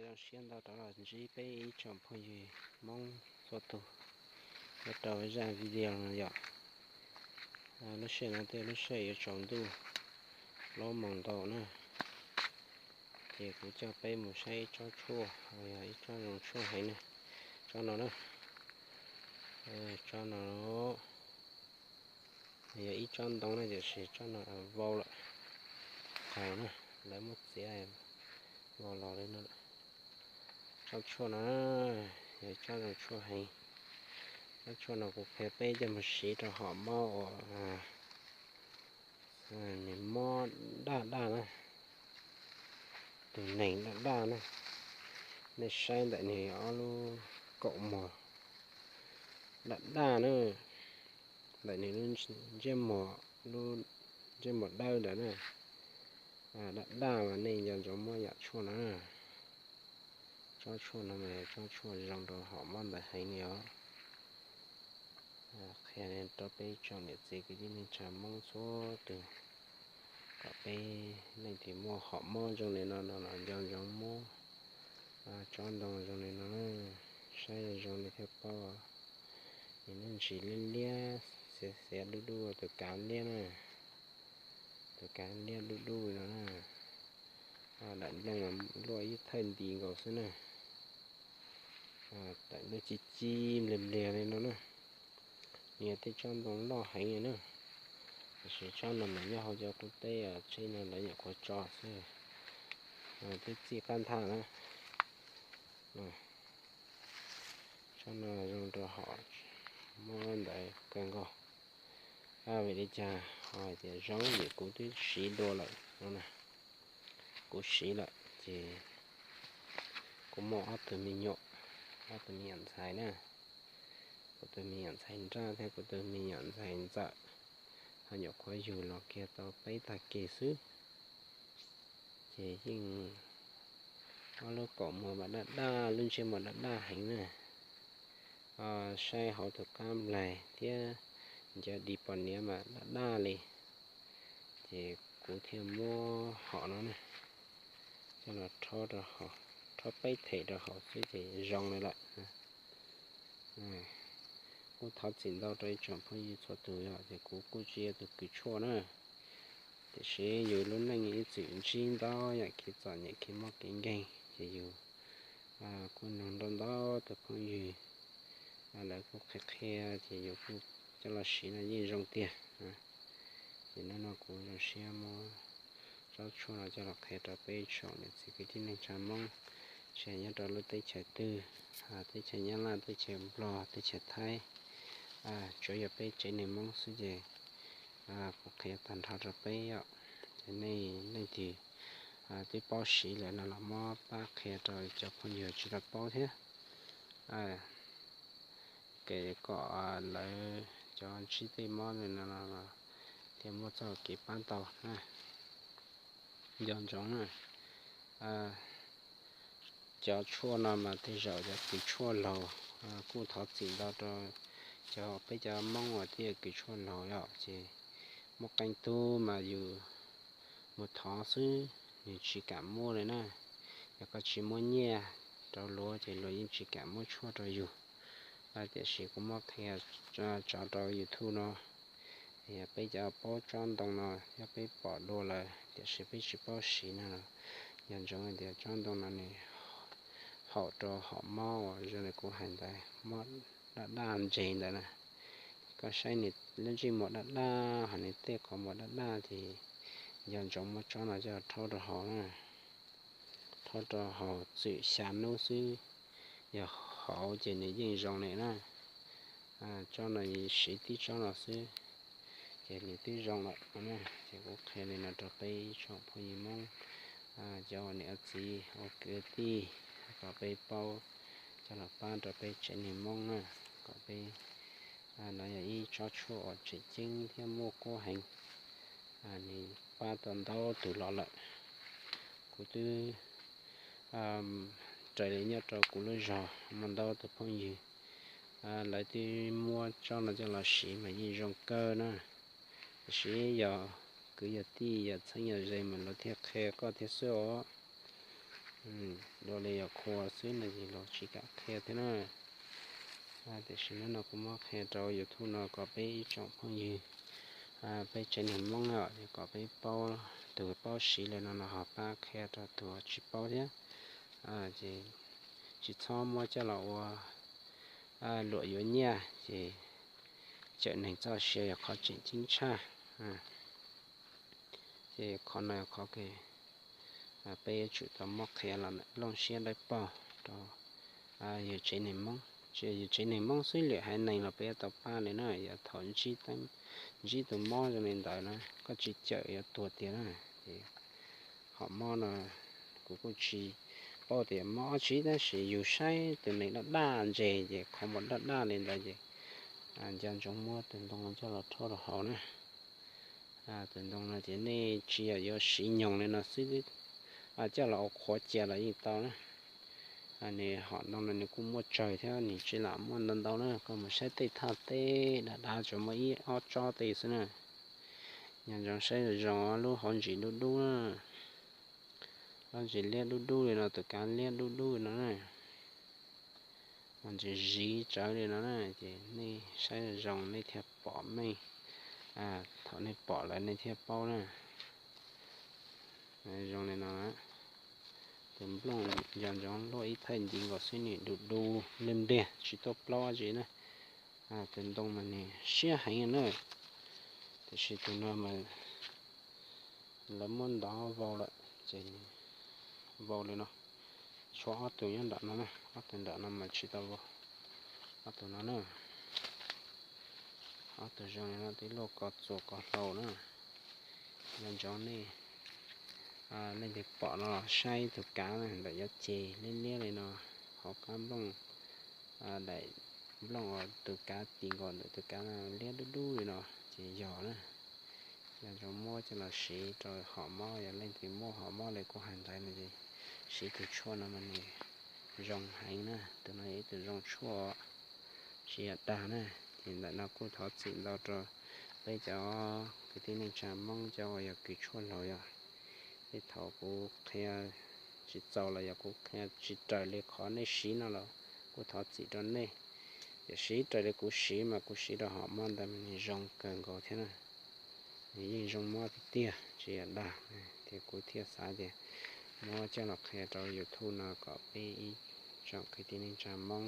Zoo siab ntau rov los ntsib peb ib tsoom phooj ywg Hmoob txhua tus nyob rau zaj video no yom. Lub sij hawm no tej lub sij hawm yuav tsaus ntuj plaub moos ntau na, ces kuv coj peb mus saib ib tsob tshuaj, yog ib tsob zoo tshuaj heev na. Tsob no na, tsob no yog ib tsob ntoo na, tiam sis tsob no vau lawm, qaug na, lawv muab txiav vau los li no. Tsob tshuaj no yog ib tsob zoo tshuaj heev. Tsob tshuaj no kuv qhia peb coj mus siv rau hom mob uas nws mob daj daj na, tus neeg daj daj na. Nej saib ntawm nws ob lub kaum muag daj daj na, ntawm nws lub ntsej muag, lub ntsej muag dawb ntawd na, daj daj mas nej nco ntsoov muab yam tshuaj no. Tsob tshuaj no mas tsob tshuaj zoo rau hom mob ntawd heev li os. Qhia rau peb tsoom niam txiv kwv tij neej tsa Hmoob txhua tus kom peb leej twg muaj hom mob zoo li no no los nco ntsoov muab tsob ntoo zoo li no, saib zoo li thiaj paub. Nws ntsis liab liab, xiav xiav dub dub, tus kav liab na, tus kav liab dub dub no na. Daim nplooj luaj ib thawj nti nkaus xwb na. Daim nplooj ci ci npliag npliag li no na. Nws yog tej tsob ntoo loj heev li na, tiam sis tsob no mas nyob hauv cov qub teb tseb no lawv nyuam qhuav tso xwb, twb txij qab nthaj na. Tsob no zoo rau hom mob ntawd kawg nkaus. Vim li cas ho hais tias zoo? Vim kuv twb siv dua lawm no na. Kuv siv lawm ces kuv muaj ob tug me nyuam, ob tug me nyuam ntxhais na. Kuv tus me nyuam ntxhais nraj thiab kuv tus me nyuam ntxhais ntxawm ho nyuam qhuav yug los kiag tau peb tag kis xwb. Ces yeej ob lub kaum muag mas daj daj, lub ntsej muag daj daj heev na. Saib hauv tus qab nplaig thiab ncov di pos niav mas daj daj li. Ces kuv thiaj muab hom no na coj los rhaub rau hauv, rhaub peb them rau hauv xwb ces zoo li lawm. Kuj thov txim ntau rau ib tsoom phooj ywg txhua tus yog tias kuv kuj tsis yog tus kws tshuaj na, tiam sis yus lub neej ib txwm ntsib ntau yam kev txom nyem kev mob kev nkeeg ces yus kuj nug ntau ntau tus phooj ywg, lawv kuj qhia qhia ces yus kuj coj los siv no yeej zoo tiag. Ces hnub no kuv zoo siab muab tsob tshuaj no coj los qhia rau peb tsoom niam txiv kwv tij neej tsa Hmoob, tsis hais nyob rau lub teb chaws twg, teb chaws Nyab Laj, teb chaws Nplog, teb chaws Thaib, tsuav yog peb tsev neeg Hmoob xwb ces kuv qhia tag nrho rau peb yom. Ces nej leej twg twb paub siv lawm no los muab pab qhia rau cov phooj ywg tsis tau paub thiab, kev kom lawv cov ntsib tej mob li no thiaj muaj txoj kev pab tau na. Nco ntsoov na, cov tshuaj no mas tej zaum cov kws tshuaj laug, kuj thov txim ntau rau cov peb cov Hmoob uas twb yog kws tshuaj laug yom, ces muaj qee tug mas yus mus thov xwb, nws tsis kam muab li na. Yog koj tsis muab nyiaj rau luag ces luag yeej tsis kam muab tshuaj rau yus. Tiam sis kuv muab qhia tso rau YouTube no, yog peb cov paub tsob ntoo no, yog peb pom dua lawm tiam sis peb tsis paub siv no los, nco ntsoov hais tias tsob ntoo no nws haum rau hom mob uas zoo li kuv hais ntawd, mob daj daj ntseg ntawd na. Koj saib nws lub ntsej muag daj daj, ho nws tej qhov muag daj daj ces nco ntsoov muab tsob no coj rhaub rau hauv na. Rhaub rau hauv txwm xya hnub xwb, yog hauv ces nws yeej zoo li na. Tsob no siv tib tsob no xwb ces nws twb zoo lawm. Ces kuv qhia li no rau peb tsoom phooj ywg Hmoob, cov ua niam ua txiv ua kwv ua tij, kom peb paub coj los pab rau peb tsev neeg Hmoob na, kom peb, no yog ib tsob tshuaj uas tseem ceeb thiab muaj kuab heev, nws pab tau ntau tus los lawm. Kuv twb raws li nyob rau kuv lub zog muaj ntau tus phooj ywg, lawv twb muab tsob no coj los siv mas yeej zoo kawg na. Tiam sis yog kwv yog tij yog txheeb yog ze mas luag thiaj qhia koj thiab xwb os. Dua li yog qhua xwb no ces luag tsis kam qhia thiab na. Tiam sis hnub no kuv muab qhia rau YouTube no kom peb ib tsoom phooj ywg, peb tsev neeg Hmoob os, kom peb paub, tus paub siv li no no ho pab qhia rau tus tsis paub thiab. Ces tsis txhob muab coj los ua luam yuav nyiaj ces cawm neeg txoj sia yog qhov tseem ceeb tshaj. Ces qhov no yog qhov peb yuav tsum tau muab qhia los looj siab dawb paug rau yus tsev neeg Hmoob. Tsis yog yus tsev neeg Hmoob xwb, lwm haiv neeg los peb yuav tau pab li na. Yog thaum ntsib tus mob zoo li ntawd na, koj tsis cawm yuav tuag tiag na. Ces hom mob no kuv kuj tsis paub tias mob dab tsi, tab sis yus saib tus neeg daj daj ntses ces qhov muag daj daj li ntawd ces nco ntsoov muab tus ntoo coj los rhaub rau haus na. Tus ntoo no ces nej tsis yog yuav siv nyoos li no xwb, coj los ua qhuav cia los yeej tau na. Nws hom ntoo no nws kuj muaj tsawg thiab, nws tsis lam muaj ntau ntau na, koj mus saib tej thaj teb dav dav tsuas muaj ib ob tsob tej xwb na. Nco ntsoov saib zoo zoo, lub hauv ntsis dub dub na, lub ntsis liab dub dub li no, tus kav liab dub dub li no na, hauv ntsis ziv tsawv li no na, ces nej saib zoo nej thiaj pom meej. Thaum nej pom lawm nej thiaj paub na. Zoo li no, tus nplooj nco ntsoov luaj ib thaij nti nkaus xwb, nws du du npliag npliag tsis tuaj plaub dab tsi na. Tus ntoo mas nws siab heev na, tiam sis tus no mas lawv muab ntov vau lawm ces vau li no. Tshuav ob tug nyob nram no na, ob tug nram no mas tsis tau vau. Ob tug no na, ob tug zoo li no twb luaj ko txuas ko hlau na. Nco ntsoov nej, leej twg pom no los saib tus kav na, ntawm yuav ces liab liab li no, hauv qab nplooj, daim nplooj uas tus kav ti nkaus ntawm tus kav liab dub dub li no ces yog na. Nco ntsoov muab coj los siv rau hom mob, yog leej twg muaj hom mob li kuv hais ntawd no ces siv tus tshuaj no mas nws zoo heev na. Tus no yog ib tug zoo tshuaj tsis yog dag na. Ces ntawm no kuj thov txim ntau rau peb cov kwv tij neej tsa Hmoob cov uas yog kws tshuaj laug yog, tej thaum kuv qhia tsis txaus los yog kuv qhia tsis raws li qhov nej siv no los kuj thov txim rau nej. Tiam sis raws li kuv siv mas kuv siv rau hom mob ntawd mas nws zoo kawg nkaus thiab na. Nws yeej zoo mob tiag tiag tsis yog dag. Ces kuv thiaj xav tias muab coj los qhia rau YouTube no kom peb ib tsoom kwv tij neej tsa Hmoob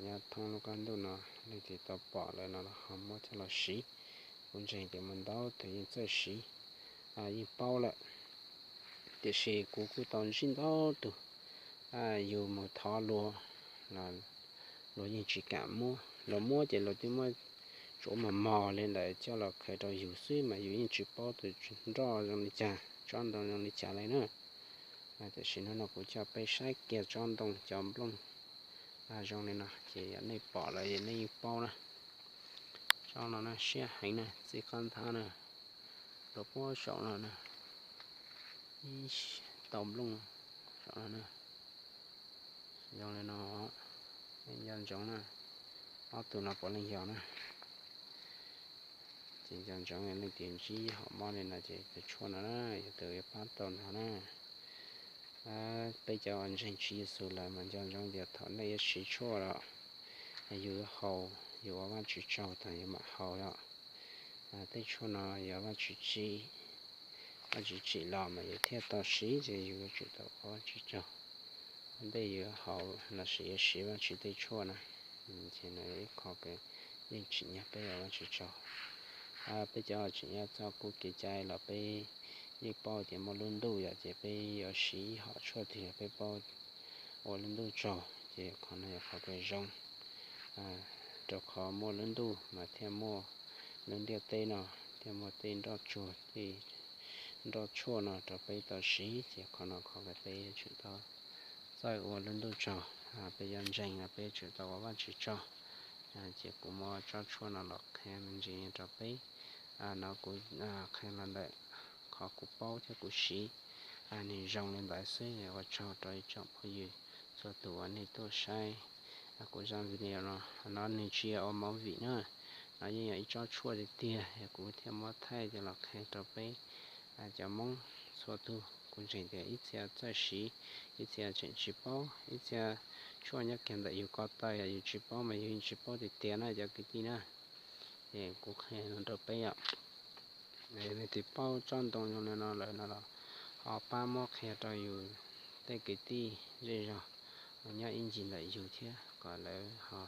nyob thoob lub qab ntuj no leej twg tau pom lawm no los ho muab coj los siv. Kuv ntseeg tias muaj ntau tus yeej txawj siv, yeej paub lawm. Tiam sis kuv kuj tau ntsib ntau tus, yus mus thov luag, luag yeej tsis kam muab. Luag muab ces luag twb muab tsuav mos mos li ntawd coj los qhia rau yus xwb mas yus yeej tsis paub tus nroj zoo li cas, tsob ntoo zoo li cas li na. Tiam sis hnub no kuv coj peb saib kiag tsob ntoo cov nplooj zoo li no ces yog nej pom lawm nej yeej paub na. Tsob no na siab heev na, txij qab nthab na, rau puag saum no na, ib tau nplooj saum no na. Zoo li no, nej nco ntsoov na, ob tug no puav leej yog na. Ces nco ntsoov leej twg ntsib hom mob li no ces tus tshuaj no na yog tus yuav pab tau ntag na. Peb cov uas ntseeg Tswv Yexus lawm mas nco ntsoov tias thaum nej yuav siv tshuaj los yus yuav haus, yus ua Vajtswv tsaug tag yus mam haus os. Tej tshuaj no yog Vajtswv tsim, Vajtswv tsim los mas yus thiaj tau siv, ces yus yuav tsum tau ua Vajtswv tsaug ua ntej yus yuav haus lossis yuav siv Vajtswv tej tshuaj na. Ces no yog ib qho uas yeej tsim nyog peb ua Vajtswv tsaug. Peb cov tseem nyob txoj kev cai los peb yeej paub tias muaj lub ntuj yom, ces peb yuav siv ib hom tshuaj twg los peb paub ua lub ntuj tsaug, ces qhov no yog qhov uas zoo. Rau qhov muaj lub ntuj mas thiaj muaj lub ntiaj teb no, thiaj muaj tej nroj tsuag tej nroj tshuaj no rau peb tau siv, ces qhov no qhov uas peb yuav tsum tau txawj ua lub ntuj tsaug. Peb yuav ntseeg los peb yuav tsum tau ua Vajtswv tsaug. Ces kuv muab tsob tshuaj no los qhia me ntsis rau peb. No kuv qhia los ntawm qhov kuv paub thiab kuv siv, nws zoo li ntawd xwb. Ua tsaug rau ib tsoom phooj ywg txhua tus uas nej tuaj saib kuv zaj video no. No nws tsis yog ua movie na, no yeej yog ib tsob tshuaj tiag tiag, kuv thiaj muab thaij coj los qhia rau peb cov Hmoob txhua tus Kuv ntseeg tias ib txhia txawj siv, ib txhia tseem tsis paub, ib txhia tshuaj nyob kiag ntawm yus ko taw, yog yus tsis paub mas yus yeej tsis paub tiag tiag na cov kwv tij na. Ces kuv qhia no rau peb yom, leej twg paub tsob ntoo zoo li no lawm no los ho pab muab qhia rau yus tej kwv tij zej zog uas nyob ib ncig ntawm yus thiab kom lawv ho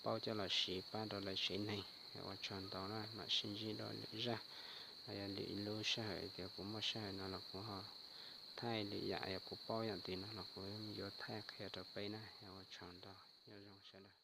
paub coj los siv pab rau lawv tsev neeg. Ua tsaug ntau na, mam sib ntsib dua lwm zaj, yog lwm lub sij hawm tias kuv muaj sij hawm no los kuv ho thaij lwm yam, yog kuv paub yam twg no los kuv yuav thaij qhia rau peb na. Ua tsaug ntau, nyob zoo sawv daws.